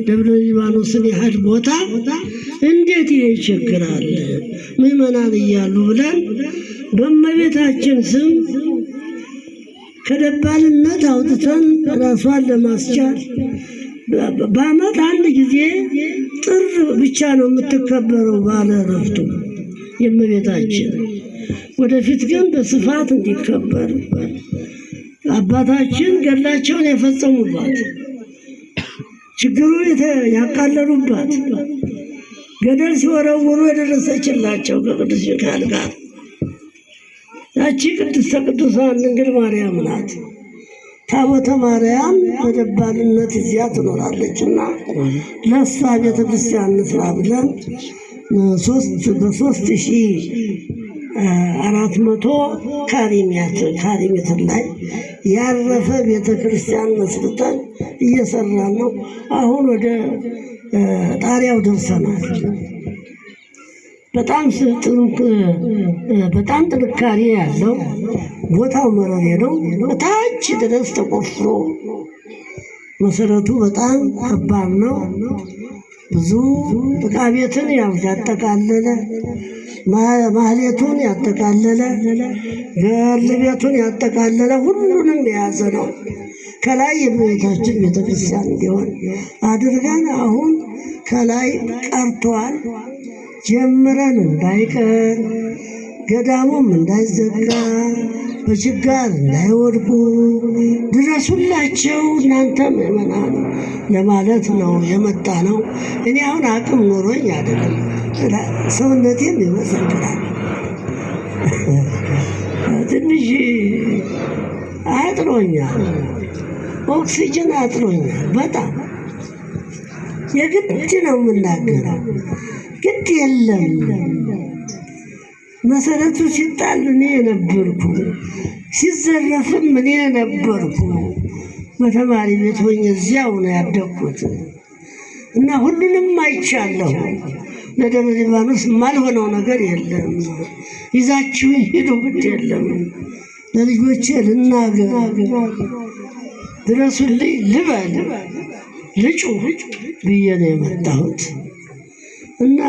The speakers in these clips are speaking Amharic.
ደብረ ሊባኖስን ያህል ቦታ እንዴት ይሄ ይቸግራል? ምዕመናን እያሉ ብለን በእመቤታችን ስም ከደባልነት አውጥተን ራሷን ለማስቻል በዓመት አንድ ጊዜ ጥር ብቻ ነው የምትከበረው በዓለ ዕረፍቱ የእመቤታችን። ወደፊት ግን በስፋት እንዲከበር አባታችን ገድላቸውን የፈጸሙባት፣ ችግሩን ያቃለሉባት፣ ገደል ሲወረውሩ የደረሰችላቸው ከቅዱስ ሚካኤል ጋር ያቺ ቅድስተ ቅዱሳን ድንግል ማርያም ናት። ታቦተ ማርያም በደባልነት እዚያ ትኖራለችና ለእሷ ቤተ ክርስቲያን እንስራ ብለን በ3,400 ካሬ ሜትር ላይ ያረፈ ቤተ ክርስቲያን መስርተን እየሰራን ነው። አሁን ወደ ጣሪያው ደርሰናል። በጣም ጥንካሬ ያለው ቦታው መረሬ ነው። ታች ድረስ ተቆፍሮ መሰረቱ በጣም ከባድ ነው። ብዙ ዕቃ ቤትን ያጠቃለለ፣ ማህሌቱን ያጠቃለለ፣ ገድል ቤቱን ያጠቃለለ፣ ሁሉንም የያዘ ነው። ከላይ የእመቤታችን ቤተክርስቲያን እንዲሆን አድርገን አሁን ከላይ ቀርቷል። ጀምረን እንዳይቀር፣ ገዳሙም እንዳይዘጋ፣ በችጋር እንዳይወድቁ ድረሱላቸው እናንተ ምዕመናን ለማለት ነው የመጣ ነው። እኔ አሁን አቅም ኖሮኝ አይደለም፣ ሰውነቴም ይመሰክራል። ትንሽ አጥሮኛል፣ ኦክሲጅን አጥሮኛል። በጣም የግድ ነው የምናገረው፣ ግድ የለም። መሰረቱ ሲጣል እኔ ነበርኩ፣ ሲዘረፍም እኔ ነበርኩ። በተማሪ ቤት ሆኜ እዚያው ነው ያደግኩት እና ሁሉንም አይቻለሁ። ለደብረ ሊባኖስ የማልሆነው ነገር የለም። ይዛችሁ ሂዱ፣ ግድ የለም። ለልጆቼ ልናገር፣ ድረሱልኝ ልበል፣ ልጩህ ብዬ ነው የመጣሁት። እና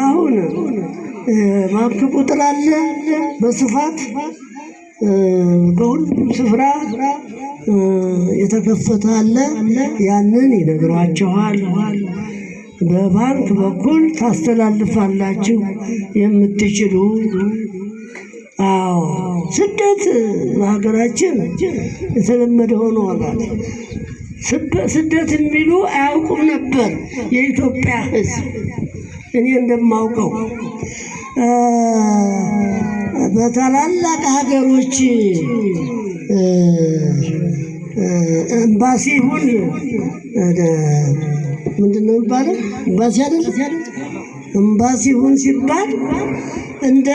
አሁን ባንክ ቁጥር አለ በስፋት በሁሉም ስፍራ የተከፈተ አለ። ያንን ይነግሯችኋል። በባንክ በኩል ታስተላልፋላችሁ የምትችሉ። አዎ፣ ስደት በሀገራችን የተለመደ ሆኗል። ስደት የሚሉ አያውቁም ነበር የኢትዮጵያ ሕዝብ። እኔ እንደማውቀው በታላላቅ ሀገሮች ኤምባሲ ይሁን ምንድን ነው የሚባለው? ኤምባሲ አይደለም፣ ኤምባሲ ይሁን ሲባል እንደ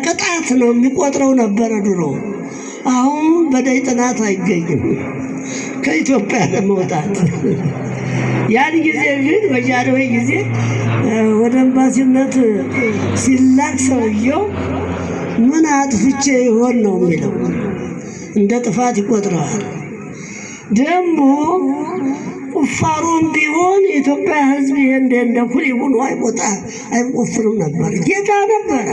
ቅጣት ነው የሚቆጥረው ነበረ ድሮ። አሁን በደይ ጥናት አይገኝም ከኢትዮጵያ ለመውጣት። ያን ጊዜ ግን በጃንሆይ ጊዜ ወደ ኤምባሲነት ሲላክ ሰውየው ምን አጥፍቼ ይሆን ነው የሚለው፣ እንደ ጥፋት ይቆጥረዋል። ደግሞ ቁፋሮም ቢሆን የኢትዮጵያ ሕዝብ ይሄ እንደ ኩሊ ሆኖ አይቆጣ አይቆፍርም ነበር። ጌታ ነበረ።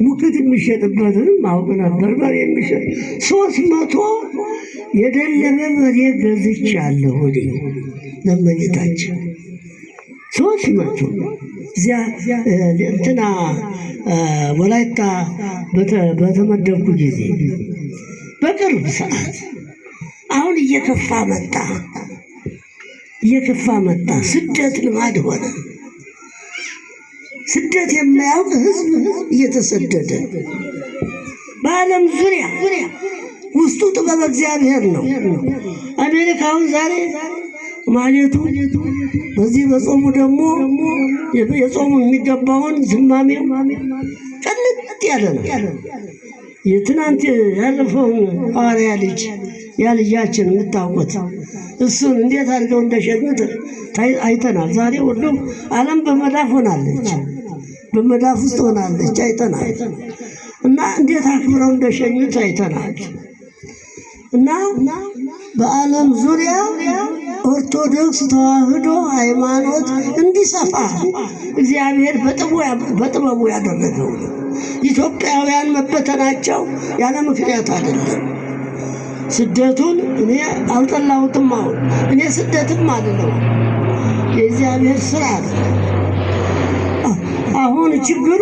ሙክት የሚሸጥበትንም አውቅ ነበር። በሬ የሚሸጥ 300 የደለበ በሬ ገዝቻለሁ እኔ ለእመቤታችን 300 እዚያ እንትና ወላይታ በተመደብኩ ጊዜ በቅርብ ሰዓት። አሁን እየከፋ መጣ፣ እየከፋ መጣ። ስደት ልማድ ሆነ። ስደት የማያውቅ ህዝብ እየተሰደደ በዓለም ዙሪያ ውስጡ ጥበብ እግዚአብሔር ነው። አሜሪካውን ዛሬ ማለቱ በዚህ በጾሙ ደግሞ የጾሙ የሚገባውን ዝማሜው ቅልጥ ያለ ነው። የትናንት ያለፈውን ሐዋርያ ልጅ ያ ልጃችን የምታውቁት እሱን እንዴት አድርገው እንደሸኙት አይተናል። ዛሬ ሁሉም ዓለም በመዳፍ ሆናለች፣ በመዳፍ ውስጥ ሆናለች፣ አይተናል። እና እንዴት አክብረው እንደሸኙት አይተናል። እና በዓለም ዙሪያ ኦርቶዶክስ ተዋሕዶ ሃይማኖት እንዲሰፋ እግዚአብሔር በጥበቡ ያደረገው ነው። ኢትዮጵያውያን መበተናቸው ያለ ምክንያት አይደለም። ስደቱን እኔ አልጠላሁትም። አሁን እኔ ስደትም አልለው፣ የእግዚአብሔር ስራ ነው። አሁን ችግሩ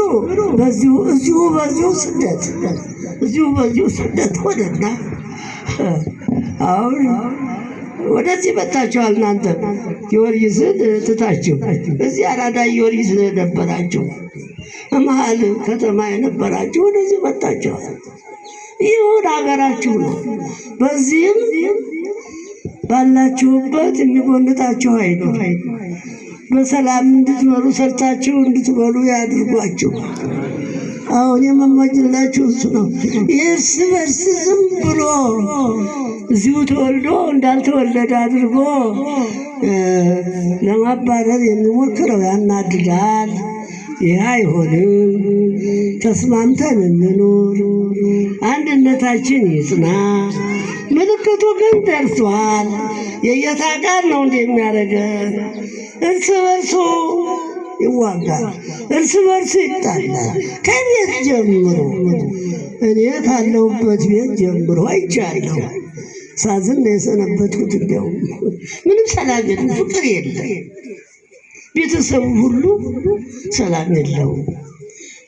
በዚሁ እዚሁ በዚሁ ስደት እዚሁ በዚሁ ስደት ሆነና አሁን ወደዚህ መጥታችኋል። እናንተ ጊዮርጊስን ትታችሁ እዚህ አራዳ ጊዮርጊስ ነበራችሁ፣ መሀል ከተማ የነበራችሁ ወደዚህ መጥታችኋል። ይሁን ሀገራችሁ ነው። በዚህም ባላችሁበት የሚጎንጣችሁ አይኑር። በሰላም እንድትበሉ ሰርታችሁ እንድትበሉ ያድርጓችሁ። አሁን የመመኝላችሁ እሱ ነው። እርስ በርስ ዝም ብሎ እዚሁ ተወልዶ እንዳልተወለደ አድርጎ ለማባረር የሚሞክረው ያናድዳል። ይህ አይሆንም። ተስማምተን እንኑር፣ አንድነታችን ይጽና። ምልክቱ ግን ደርሷል። የጌታ ቃል ነው እንዲህ የሚያደርገን። እርስ በርሱ ይዋጋል፣ እርስ በርሱ ይጣላል። ከቤት ጀምሮ እኔ ካለሁበት ቤት ጀምሮ አይቻለሁ። ሳዝን ነው የሰነበትኩት። እንዲያውም ምንም ሰላም የለም፣ ፍቅር የለም። ቤተሰቡ ሁሉ ሰላም የለውም።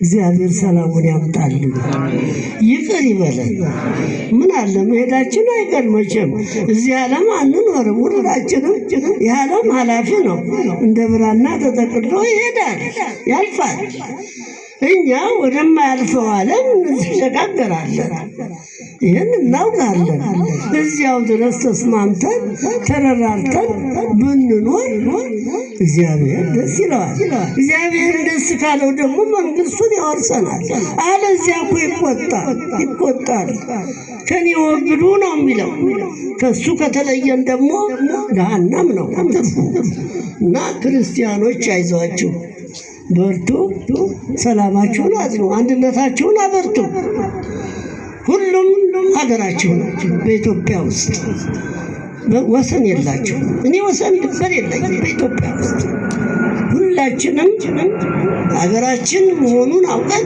እግዚአብሔር ሰላሙን ያምጣልን፣ ይቅር ይበለን። ምን አለ መሄዳችን አይቀር መቼም እዚህ ዓለም አንኖርም። ሁላችንም ይህ ዓለም ኃላፊ ነው። እንደ ብራና ተጠቅልሎ ይሄዳል፣ ያልፋል። እኛ ወደማያልፈው ዓለም እንሸጋገራለን። ይህን እናውቃለን። እዚያው ድረስ ተስማምተን ተረራርተን ብንኖር እግዚአብሔር ደስ ይለዋል። እግዚአብሔር ደስ ካለው ደግሞ መንግስቱን ያወርሰናል። አለዚያ እኮ ይቆጣል ይቆጣል። ከኔ ወግዱ ነው የሚለው። ከሱ ከተለየን ደግሞ ገሃነም ነው ትርፉ። እና ክርስቲያኖች አይዟችሁ፣ በርቱ፣ ሰላማችሁን አጽኑ፣ አንድነታችሁን አበርቱ። ሁሉም ሀገራችሁ ነው። በኢትዮጵያ ውስጥ ወሰን የላችሁ። እኔ ወሰን ድንበር የለኝም። በኢትዮጵያ ውስጥ ሁላችንም ሀገራችን መሆኑን አውቀን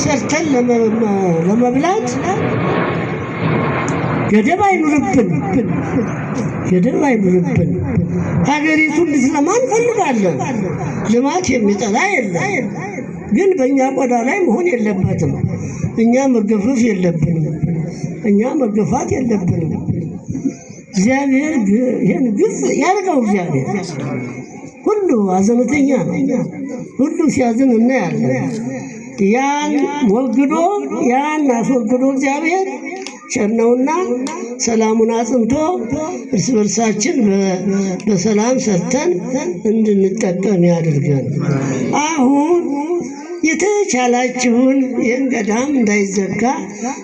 ሰርተን ለመብላት ገደብ አይኑርብን፣ ገደብ አይኑርብን። ሀገሪቱ እንድትለማ እንፈልጋለን። ልማት የሚጠላ የለም። ግን በእኛ ቆዳ ላይ መሆን የለበትም። እኛ መገፈፍ የለብንም። እኛ መገፋት የለብንም። እግዚአብሔር ይህን ግፍ ያርቀው። እግዚአብሔር ሁሉ አዘነተኛ ነው። ሁሉ ሲያዝን እናያለን። ያን ወግዶ ያን አስወግዶ እግዚአብሔር ቸር ነውና ሰላሙን አጽንቶ እርስ በርሳችን በሰላም ሰርተን እንድንጠቀም ያድርገን። አሁን የተቻላችሁን ይህን ገዳም እንዳይዘጋ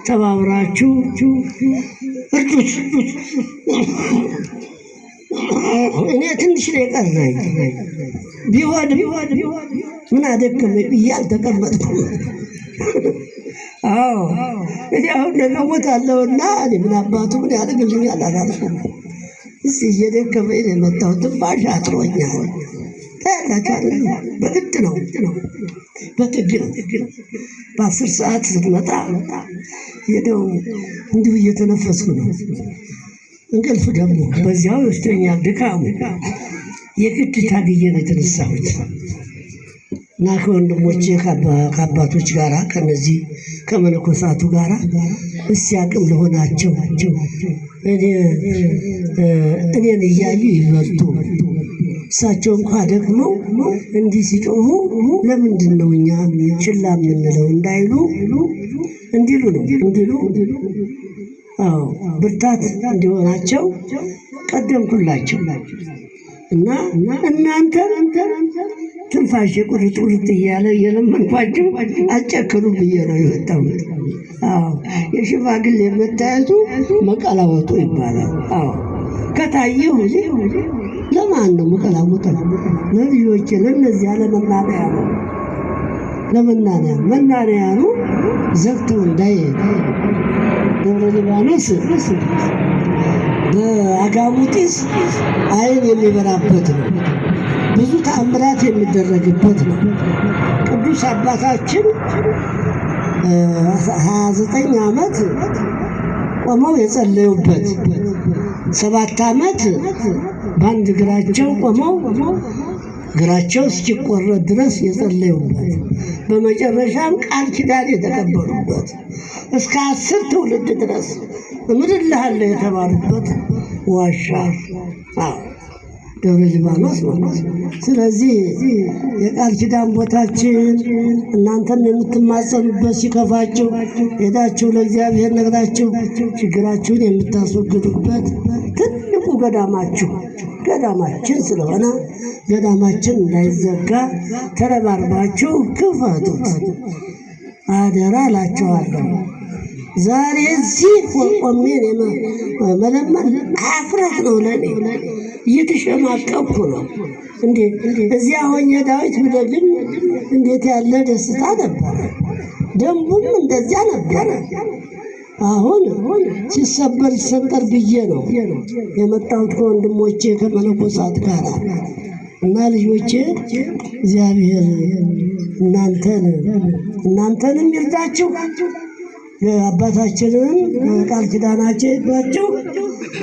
ተባብራችሁ እርዱት። እኔ ትንሽ ነው የቀረኝ፣ ቢሆንም ምን አደከመኝ ብዬ አልተቀመጥኩም። አዎ እኔ አሁን ነገ እሞታለሁና እኔ ምን አባቱ ምን ያደርግልኛል አላልኩም። እዚህ እየደከመኝ ነው የመጣሁት። ትንፋሽ አጥሮኛል። ታያላችሁ አይደል? በግድ ነው በትግል በ10 ሰዓት ስትመጣ ሄደው እንዲሁ እየተነፈስኩ ነው። እንቅልፍ ደግሞ በዚያው ይወስደኛል ድካሙ። የግድ ታግዬ ነው የተነሳሁት እና ከወንድሞቼ ከአባቶች ጋር ከነዚህ ከመነኮሳቱ ጋር እስቲ አቅም ለሆናቸው እኔን እያዩ ይበርቱ። እሳቸው እንኳ ደግሞ እንዲህ ሲጮሁ ለምንድን ነው እኛ ችላ የምንለው እንዳይሉ እንዲሉ ነው እንዲሉ አዎ ብርታት እንዲሆናቸው ቀደምኩላቸው እና እናንተ ትንፋሽ ቁርጥ ቁርጥ እያለ እየለመንኳቸው አጨክኑ ብዬ ነው የወጣሁት። አዎ የሽማግሌ መታየቱ መቀላወጡ ይባላል። አዎ ከታየሁ ለማን ነው መቀላወጠው? ለልጆቼ ለእነዚያ ለመናንያ ነው። ለመናንያ መናንያኑ ዘግተው እንዳይሄዱ ደብረ ሊባኖስ በአጋሙ ጢስ ዓይን የሚበራበት ነው። ብዙ ተአምራት የሚደረግበት ነው። ቅዱስ አባታችን 29 ዓመት ቆመው የጸለዩበት፣ 7 ዓመት በአንድ እግራቸው ቆመው እግራቸው እስኪቆረጥ ድረስ የጸለዩበት፣ በመጨረሻም ቃል ኪዳን የተቀበሉበት፣ እስከ 10 ትውልድ ድረስ እምርልሃለሁ የተባሉበት ዋሻ ደብረ ሊባኖስ ነው። ስለዚህ የቃል ኪዳን ቦታችን እናንተም የምትማጸኑበት፣ ሲከፋችሁ ሄዳችሁ ለእግዚአብሔር ነግራችሁ ችግራችሁን የምታስወግዱበት ትልቁ ገዳማችን ስለሆነ ገዳማችን እንዳይዘጋ ተረባርባችሁ ክፈቱት፣ አደራ እላችኋለሁ። ዛሬ እዚህ ቆሜ መለመን አፍረት ነው ለኔ፣ እየተሸማቀቅኩ ነው። እንዴ እዚያ ሆኜ ዳዊት ብደግም እንዴት ያለ ደስታ ነበረ። ደንቡም እንደዚያ ነበረ። አሁን ሲሰበር ይሰንጠር ብዬ ነው የመጣሁት ከወንድሞቼ ከመነኮሳት ጋር እና ልጆቼ፣ እግዚአብሔር እናንተንም ይርዳችሁ፣ አባታችንን ቃል ኪዳናቸው ይርዳችሁ፣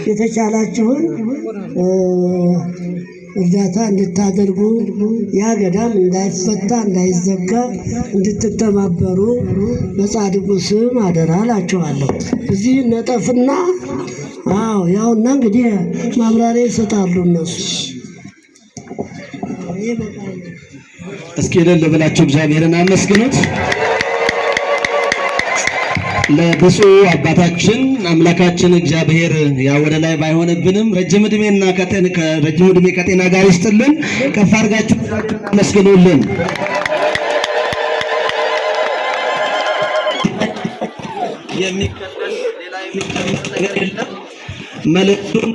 የተቻላችሁን እርዳታ እንድታደርጉ፣ ያ ገዳም እንዳይፈታ እንዳይዘጋ እንድትተባበሩ በጻድቁ ስም አደራ እላችኋለሁ። እዚህ ነጠፍና አዎ ያውና እንግዲህ ማብራሪያ ይሰጣሉ እነሱ። እስኪ እልል ብላችሁ እግዚአብሔርን አመስግኑት። ለብፁዕ አባታችን አምላካችን እግዚአብሔር ያው ወደ ላይ ባይሆንብንም ረጅም እድሜና ረጅም እድሜ ከጤና ጋር ይስጥልን። ከፍ አድርጋችሁ አመስግኑልን። የሚከተል ሌላ የሚጨምር ነገር የለም። መልእክቱን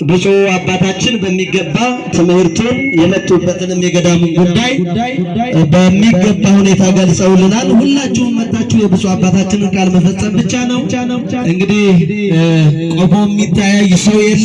ብፁዕ አባታችን በሚገባ ትምህርቱን የመጡበትንም የገዳሙን ጉዳይ በሚገባ ሁኔታ ገልጸውልናል። ሁላችሁም መጣችሁ የብፁዕ አባታችንን ቃል መፈጸም ብቻ ነው። እንግዲህ ቆሞ የሚተያይ ሰው የለም።